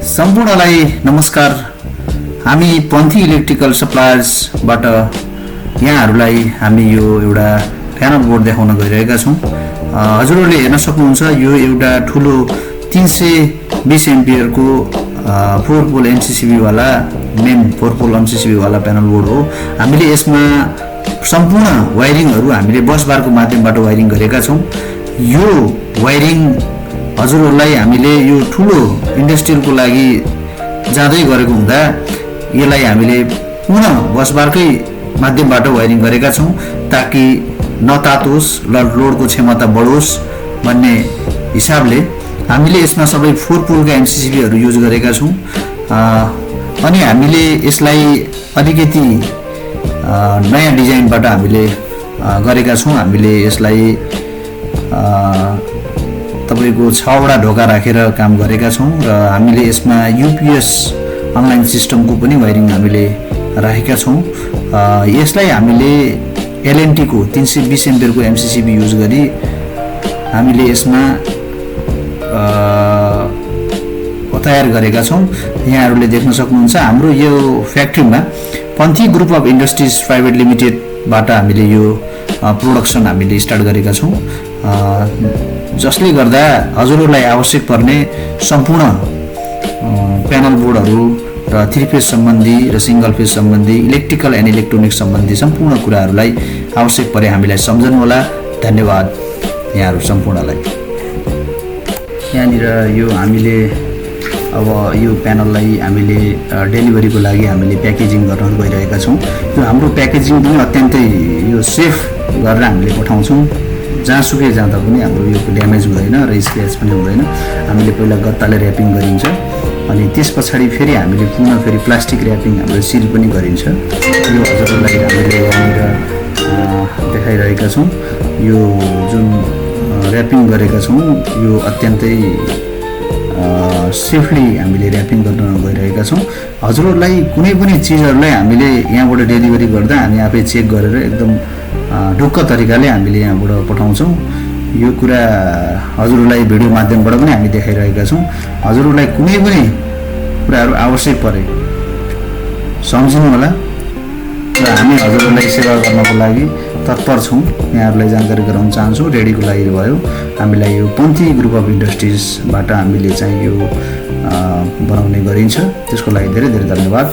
सम्पूर्णलाई नमस्कार। हामी पन्थी इलेक्ट्रिकल सप्लायर्सबाट यहाँहरूलाई हामी यो एउटा प्यानल बोर्ड देखाउन गइरहेका छौँ। हजुरहरूले हेर्न सक्नुहुन्छ यो एउटा ठुलो 320 एम्पियरको 4 पोल एमसीसीबी वाला मेन 4 पोल एमसीसीबी वाला प्यानल बोर्ड हो। हामीले यसमा सम्पूर्ण वायरिङहरू हामीले बस बारको माध्यमबाट वायरिङ गरेका छौँ। यो वायरिङ हजुरहरूलाई हामीले यो ठुलो इन्डस्ट्रियलको लागि जाँदै गरेको हुँदा यसलाई हामीले पुनः बस बारकै माध्यमबाट वायरिङ गरेका छौँ ताकि नतातोस्, लोडको क्षमता बढोस् भन्ने हिसाबले हामीले यसमा सबै 4 पोलका एमसीसीबीहरू युज गरेका छौँ। अनि हामीले यसलाई अलिकति नयाँ डिजाइनबाट हामीले गरेका छौँ। हामीले यसलाई तपाईको 6वटा ढोका राखेर काम गरेका छौँ र हामीले यसमा यूपीएस अनलाइन सिस्टमको पनि वायरिङ हामीले राखेका छौँ। यसलाई हामीले एलएनटी को 320 एम्पियरको एमसीसीबी युज गरी हामीले यसमा तयार गरेका छौँ। यहाँहरूले देख्न सक्नुहुन्छ हाम्रो यो फ्याक्ट्रीमा पन्थी ग्रुप अफ इन्डस्ट्रिज प्राइभेट लिमिटेडबाट हामीले यो प्रोडक्सन हामीले स्टार्ट गरेका छौँ, जसले गर्दा हजुरहरूलाई आवश्यक पर्ने सम्पूर्ण प्यानल बोर्डहरू र 3 फेज सम्बन्धी र सिंगल फेज सम्बन्धी इलेक्ट्रिकल एन्ड इलेक्ट्रोनिक्स सम्बन्धी सम्पूर्ण कुराहरूलाई आवश्यक परे हामीलाई सम्झनुहोला। धन्यवाद यहाँहरू सम्पूर्णलाई। यहाँनिर यो हामीले अब यो प्यानललाई हामीले डेलिभरीको लागि हामीले प्याकेजिङ गर्न गइरहेका छौँ। यो हाम्रो प्याकेजिङ पनि अत्यन्तै यो सेफ गरेर हामीले पठाउँछौँ। जहाँसुकै जाँदा पनि हाम्रो यो ड्यामेज हुँदैन र स्क्रैच पनि हुँदैन। हामीले पहिला गत्ताले ऱ्यापिङ गरिन्छ अनि त्यस पछाडि फेरि हामीले पुनः फेरि प्लास्टिक ऱ्यापिङ हामीले सिल पनि गरिन्छ। यो हजुरहरूलाई हामीले यहाँनिर देखाइरहेका छौँ। यो जुन ऱ्यापिङ गरेका छौँ यो अत्यन्तै सेफली हामीले ऱ्यापिङ गर्न गइरहेका छौँ। हजुरहरूलाई कुनै पनि चिजहरूलाई हामीले यहाँबाट डेलिभरी गर्दा हामी आफै चेक गरेर एकदम ढुक्क तरिकाले हामीले यहाँबाट पठाउँछौँ। यो कुरा हजुरहरूलाई भिडियो माध्यमबाट पनि हामी देखाइरहेका छौँ। हजुरहरूलाई कुनै पनि कुराहरू आवश्यक परे सम्झिनु होला र हामी हजुरहरूलाई सेवा गर्नको लागि तत्पर छौँ। यहाँहरूलाई जानकारी गराउन चाहन्छौँ। रेडीको लागि भयो हामीलाई यो पन्थी ग्रुप अफ इन्डस्ट्रिजबाट हामीले चाहिँ यो बनाउने गरिन्छ। त्यसको लागि धेरै धेरै धन्यवाद।